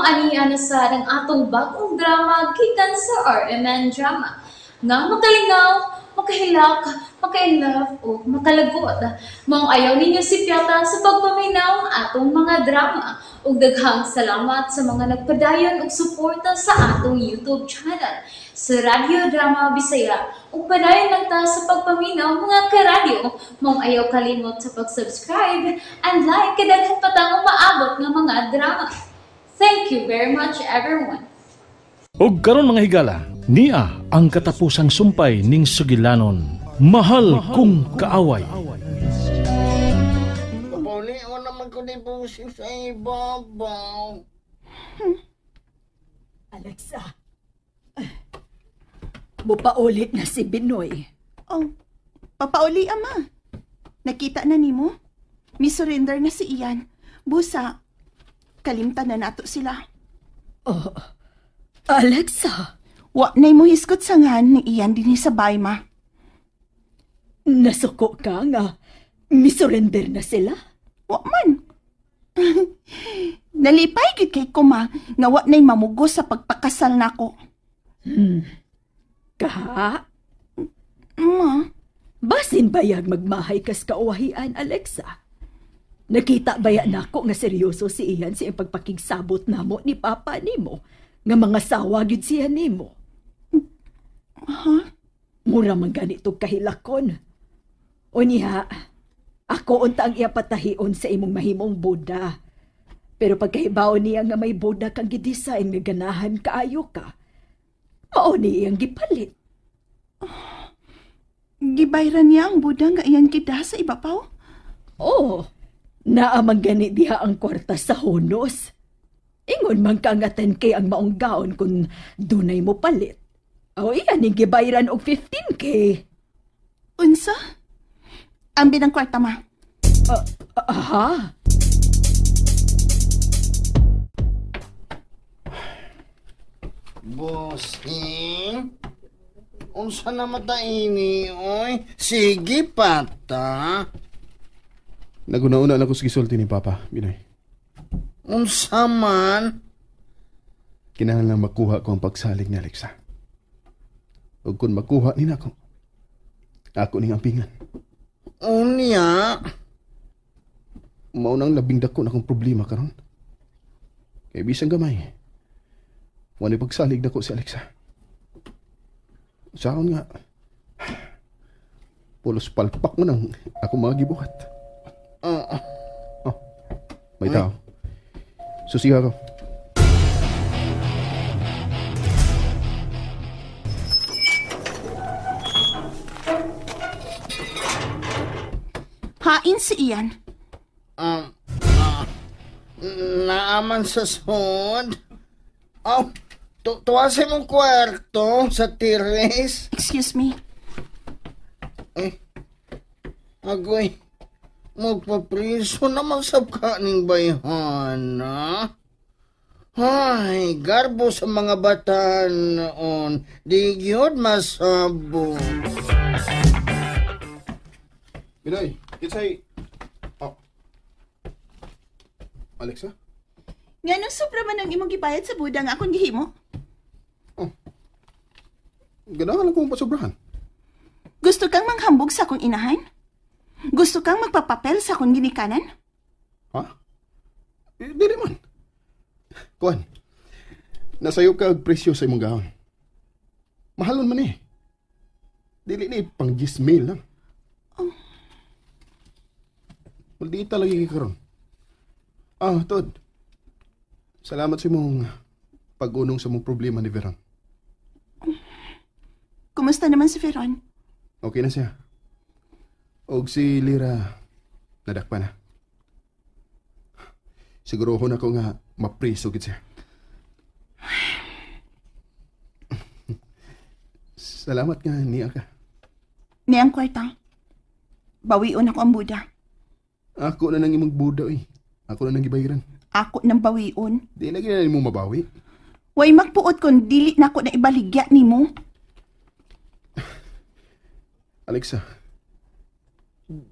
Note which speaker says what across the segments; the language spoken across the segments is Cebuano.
Speaker 1: Ania na sad ang atong bag-ong drama gikan sa RMN Drama. Nga makalingaw, makahilak, maka-inlove o makalagot. Maong ayaw ninyo sipyata sa pagpaminaw atong mga drama. Ug daghang salamat sa mga nagpadayon og suporta sa atong YouTube channel sa Radyo Drama Bisaya. Ug padayon lang ta sa pagpaminaw, mga karadyo. Maong ayaw kalimot sa pag-subscribe and like kay daghan pa tang umaabot nga mga drama. Thank you very much, everyone.
Speaker 2: Og karon, mga higala, nia ang katapusang sumpay ning sugilanon. Mahal Kong Kaaway.
Speaker 3: Pauli o naman ko ni busing sa ibabaw.
Speaker 4: Alexa, mupauli na si Binoy.
Speaker 5: Oh, papauli, ama. Nakita na nimo? Mi-surrender na si Ian. Busa, kalimtan na nato sila.
Speaker 4: Oh, Alexa.
Speaker 5: Wa na'y mo hisgot sangan ni Ian dinhi sa bay, ma.
Speaker 4: Nasuko ka nga misurrender na sila?
Speaker 5: Wa man. Nalipay gid kay ko, ma, nga wa na'y mamugos sa pagpakasal nako.
Speaker 4: Kaha?
Speaker 5: Ma?
Speaker 4: Basin bayag magmahay kas kauwahian, Alexa. Nakita baya nako nga seryoso si Ian sa iyang pagpakigsabot namo ni Papa nimo, nga mga sawa gyud siya nimo.
Speaker 5: Ha?
Speaker 4: Mura man ganito kahilakon. O niya, ako unta ang iya patahion sa imong mahimong boda. Pero pagkahibaw niya nga may boda kang gidesign nga ganahan kaayo ka, mao ni iyang gipalit.
Speaker 5: Gibayran niya ang boda nga iyan kita sa ibapaw?
Speaker 4: Oh, naa man gani diha ang kwarta sa honos. Ingon man ka nga 10K ang maong gaon kung dunay mo palit. O iyan ning gibayran og 15K.
Speaker 5: Unsa? Ambi ng kwarta, ma.
Speaker 4: Aha.
Speaker 3: Bossing? Unsa na mata ini, oy? Sige, pata.
Speaker 6: Naguna-una na ko sa gisulti ni Papa, Binoy.
Speaker 3: Unsa man?
Speaker 6: Kinahanglan makuha ko ang pagsalig ni Alexa. Ug kung makuha ni nako, ako ning ampingan.
Speaker 3: Unya?
Speaker 6: Mao nang labing dako na akong problema karon. Kay bisan gamay, wala pagsalig nako si Alexa. Saon nga, pulos palpak mo nang ako mga gibuhat. Oh, may tao. Susiha ko.
Speaker 5: Hain si Ian.
Speaker 3: Naaman sa sud. Oh, tuwa sa imong kwarto sa terrace.
Speaker 5: Excuse me.
Speaker 3: Eh, agoy, magpapriso naman sab ka ning bayhana. Ay, garbo sa mga bata noon. Di gyud masabot.
Speaker 6: Binoy, it's a... Oh. Alexa?
Speaker 5: Nganong sobra man ang imong gibayad sa boda nga akong gihimo?
Speaker 6: Oh. Ganahan lang kong pasobrahan.
Speaker 5: Gusto kang manghambog sa akong inahan? Gusto kang magpapapel sa akong ginikanan?
Speaker 6: Ha? Dili man. Kuan, nasayo ka og presyo sa imong gahon. Mahalon man eh. Dili ni pang 10,000 lang.
Speaker 5: Oh.
Speaker 6: Maldita lagi kay karon. Ah, Tod. Salamat sa imong pag-unong sa mong problema ni Veron.
Speaker 5: Kumusta naman si Veron?
Speaker 6: Okay na siya. Og si Lira, nadakpa na. Sigurohon ako nga mapriso gid siya. Salamat nga niya ka.
Speaker 5: Ni ang kwarta. Bawion ako ang buda.
Speaker 6: Ako na nang imong buda eh. Ako na nang gibayaran.
Speaker 5: Ako nang bawion.
Speaker 6: Di lagi na nimo mabawi.
Speaker 5: Way magpuot kon dili na ako na ibaligya nimo.
Speaker 6: Alexa,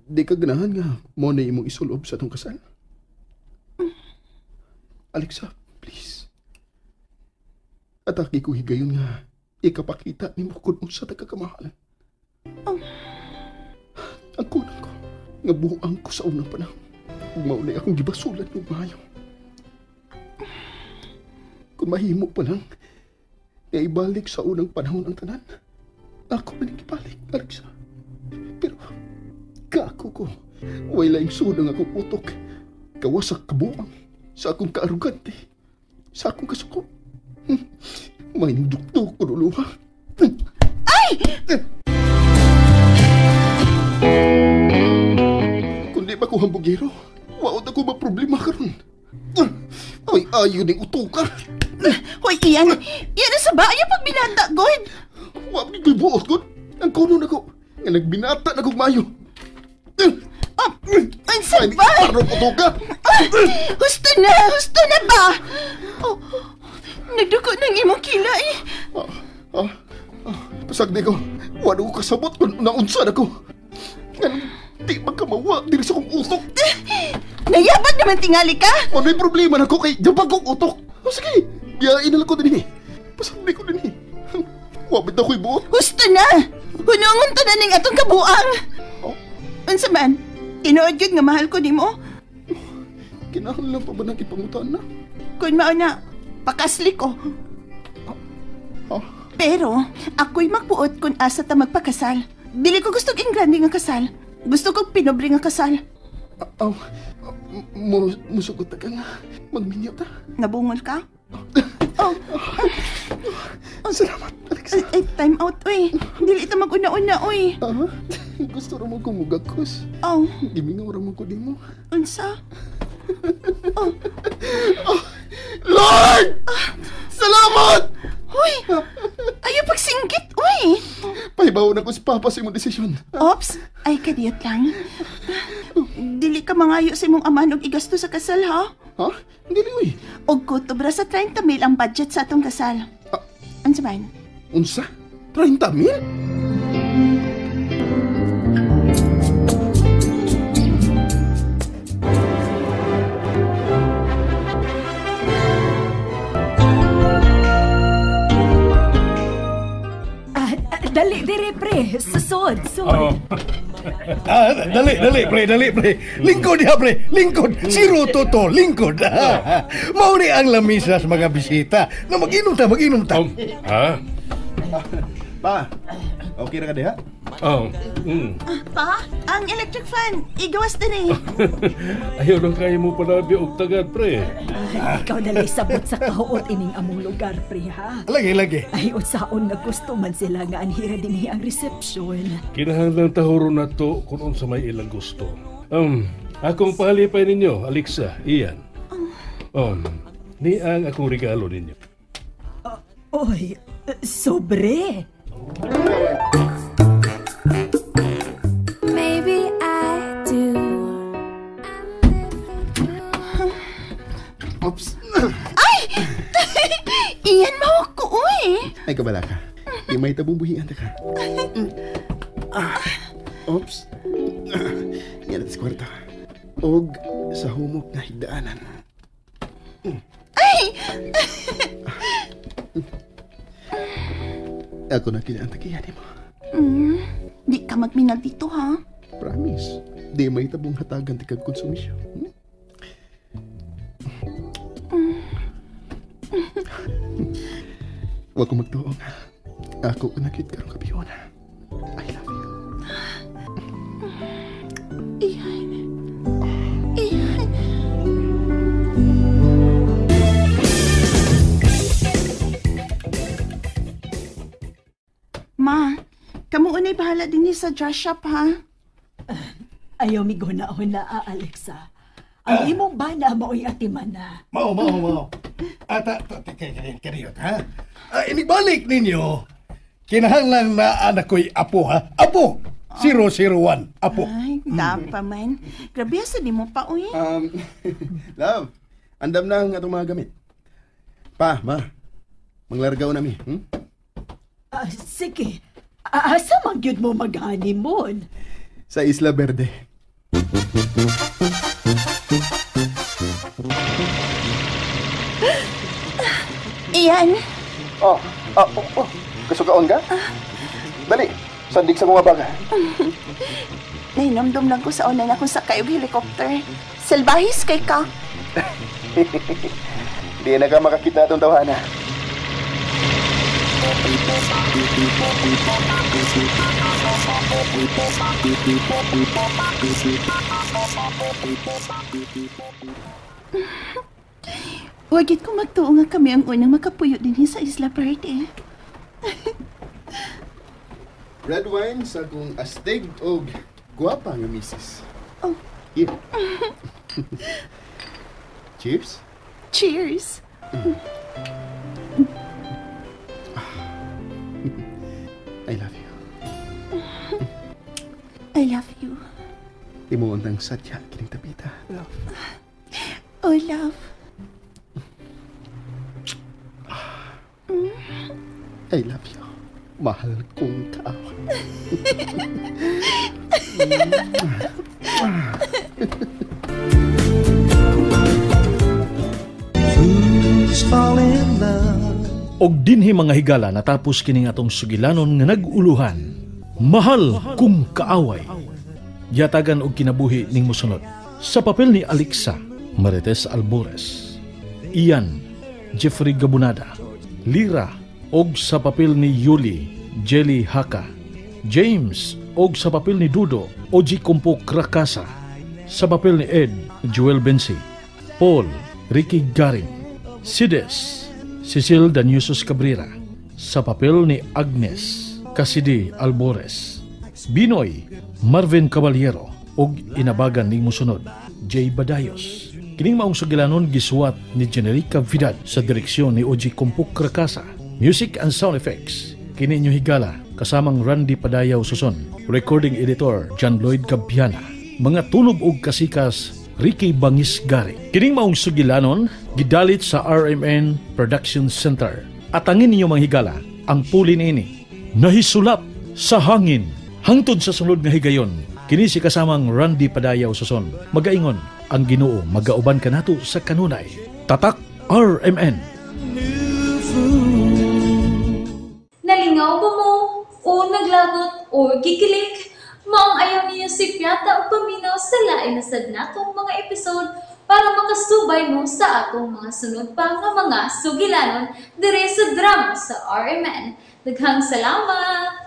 Speaker 6: di ka ganahan nga mo na imong isulob sa atong kasal. Alexa, please. Atake ko higayon nga ikapakita ni mo kung unsa ta ka kamahal.
Speaker 5: Oh.
Speaker 6: Ang kulang ko, nga buang ko sa unang panahon. Ug maunay akong gibasulan og maayo. Kung mahimo pa lang, nga ibalik sa unang panahon ang tanan. Ako man ang ibalik, Alexa. Pero, kaako ko, way laing sunang akong utok. Gawas sa kabuang, sa akong kaarugante, sa akong kasuko. May nindukduk ko luluha.
Speaker 5: Ay!
Speaker 6: Kung di ba ko hambugero, waot ako ba problema karon? Ay, ayaw ning utuka.
Speaker 5: Hoy, Ian! Ian, sa ba? Ayaw pagbinata, God!
Speaker 6: Wa mi buot, God! Ang kuno na ko, nga nagbinata na kong mayo.
Speaker 5: Oh, unsa ba?
Speaker 6: Parang utuka!
Speaker 5: Husto na! Husto na ba? Oh, nagduko ng imong kila eh.
Speaker 6: Pasagdi ko, wala ko kasabot kung naunsa na ko. Di magkamawa diri sa kong utok.
Speaker 5: Nayabag naman tingali ka?
Speaker 6: Ano'y problema na ko kay jabag kong utok? O sige, biyain na lang ko din eh. Pasagdi ko din eh. Wabit na ko'y buot.
Speaker 5: Husto na! Hunungon to na ning atong kabuang.
Speaker 6: Oh?
Speaker 5: Unsa man? Tinuod yun nga mahal ko nimo?
Speaker 6: Kinahanglan pa ba nang ipangutan na?
Speaker 5: Kung mauna, pakasli ko.
Speaker 6: Oh?
Speaker 5: Pero, ako'y magbuot kung asa ta magpakasal. Dili ko gusto ing grande nga kasal. Gusto kong pinobre nga kasal.
Speaker 6: Musugot ka nga. Magminyo ta.
Speaker 5: Nabungol ka? Oh.
Speaker 6: Salamat, Alexa.
Speaker 5: Ay, time out, uy. Dili ito mag-una-una, uy.
Speaker 6: Gusto ra mo kong mugakos.
Speaker 5: Oh.
Speaker 6: Gimingaw ra mo ko nimo.
Speaker 5: Unsa? Oh.
Speaker 6: Oh. Lord! Salamat!
Speaker 5: Uy! Ayaw pagsinggit, uy!
Speaker 6: Pahibaw na ko si Papa sa imong desisyon.
Speaker 5: Ops! Ay, kadiyot lang. Dili ka mangayo sa imong amahan og igasto sa kasal, ha?
Speaker 6: Ha? Dili, uy.
Speaker 5: Og kutubra sa 30 mil ang budget sa atong kasal. Unsa man?
Speaker 6: Unsa? 30 mil?
Speaker 4: Dali, dire, pre. Susod, sud.
Speaker 2: Oh.
Speaker 7: Dali, pre. Lingkod ya, pre. Lingkod. Zero toto, lingkod. Mauni ang lamisa sa mga bisita. Na mag-inom ta,
Speaker 2: Ha?
Speaker 6: Pa, okay ra ka diha?
Speaker 2: Oh.
Speaker 5: Pa, ang electric fan, igawas din eh.
Speaker 2: Ayaw lang kayo mo palabi og tagad, pre.
Speaker 4: Ay, ikaw na lang sabot sa kahuot ining among lugar, pre, ha?
Speaker 7: Lagi.
Speaker 4: Ay, unsaon nga gusto man sila nga anhira dinhi ang reception.
Speaker 2: Kinahanglan tahuro na to kung unsa may ilang gusto. Akong pahalipay ninyo, Alexa, Ian. Ni ang akong regalo ninyo.
Speaker 4: Oy, sobre.
Speaker 8: Maybe I do.
Speaker 6: Oops.
Speaker 5: Ay! Iyan, mawag ko, uy.
Speaker 6: Ay, kabala ka. Di may tabong buhian ta ka. Oops. Yan at kwarta. Og sa humok na higdaanan.
Speaker 5: Ay!
Speaker 6: Ako na kinaang tagiyan mo.
Speaker 5: Di ka magminag dito, ha?
Speaker 6: Promise. Di may tabong hatagan ti kag konsumisyon. Huwag ko magtuong. Ako ka nakit karong kapiyon. I love you.
Speaker 5: Iyan. Iyan. Ma, kamu unay bahala din niya sa dress shop, ha?
Speaker 4: Ayaw miguna-huna, Alexa. Ang imong bana mao'y atiman na.
Speaker 7: Mao. Ata, kariyot, ha? Inibalik ninyo. Kinahanglan na anak ko'y apo, ha? Apo! 001, apo.
Speaker 5: Ay, dapa man. Grabe, asa di mo pa, uy.
Speaker 6: Love, andam na ang atong mga gamit. Pa, ma, manglargaw na mi.
Speaker 4: Sige. Asa man gyud mo mag-honeymoon?
Speaker 6: Sa Isla Verde.
Speaker 5: Iyan,
Speaker 6: Oh, ah, oh, oh. Kasukaon ka? Dali, sandig sa mga baga.
Speaker 5: Nahinomdom lang ko sa una na akong sakay og helicopter. Salbahis kay ka.
Speaker 6: Di na ka makakita atong tawhana.
Speaker 5: Wagit ko magtuo nga kami ang unang makapuyo din sa Isla Verde.
Speaker 6: Red wine sa kong astig og guwapa nga misis.
Speaker 5: Oh.
Speaker 6: Here. Cheers.
Speaker 5: Cheers.
Speaker 6: I love you.
Speaker 5: I love you.
Speaker 6: Timuon tang sadya kining tapita. Love.
Speaker 5: Oh, love.
Speaker 6: I love you. Mahal kong tao.
Speaker 9: Og dinhi mga higala natapos kining atong sugilanon nga nag-uluhan. Mahal kung kaaway. Yatagan og kinabuhi ning mosunod. Sa papel ni Alexa, Marites Albores. Ian, Jeffrey Gabunada. Lira, og sa papel ni Yuli, Jelly Haka. James, og sa papel ni Dudo, Oji Kumpo Krakasa. Sa papel ni Ed, Joel Bensi. Paul, Ricky Garing. Sides, Cecil Daniusos Cabrera. Sa papel ni Agnes, Cassidy Albores. Binoy, Marvin Caballero. Og inabagan ning musunod, Jay Badayos. Kining maong sugilanon gisuwat ni Generica Vidal sa direksyon ni Oji Kumpuk Krakasa. Music and sound effects, kini inyo higala kasamang Randy Padayaw Suson. Recording editor, John Lloyd Cabiana. Mga tunob og kasikas, Ricky Bangis Gari. Kining maong sugilanon, gidalit sa RMN Production Center. Atangin ninyo mga higala, ang puli niini, nahisulap sa hangin. Hangtod sa sulod nga higayon, kini si kasamang Randy Padayaw Suson. Magaingon, ang Ginoo magauban kanato sa kanunay. Tatak RMN.
Speaker 1: Nalingaw ba mo? O naglagot o gikilig? Maong ayaw niyo si Piata o paminaw sa lain na sad natong mga episode para makasubay mo sa atong mga sunod pa nga mga sugilanon dire sa drama sa RMN. Daghang salamat!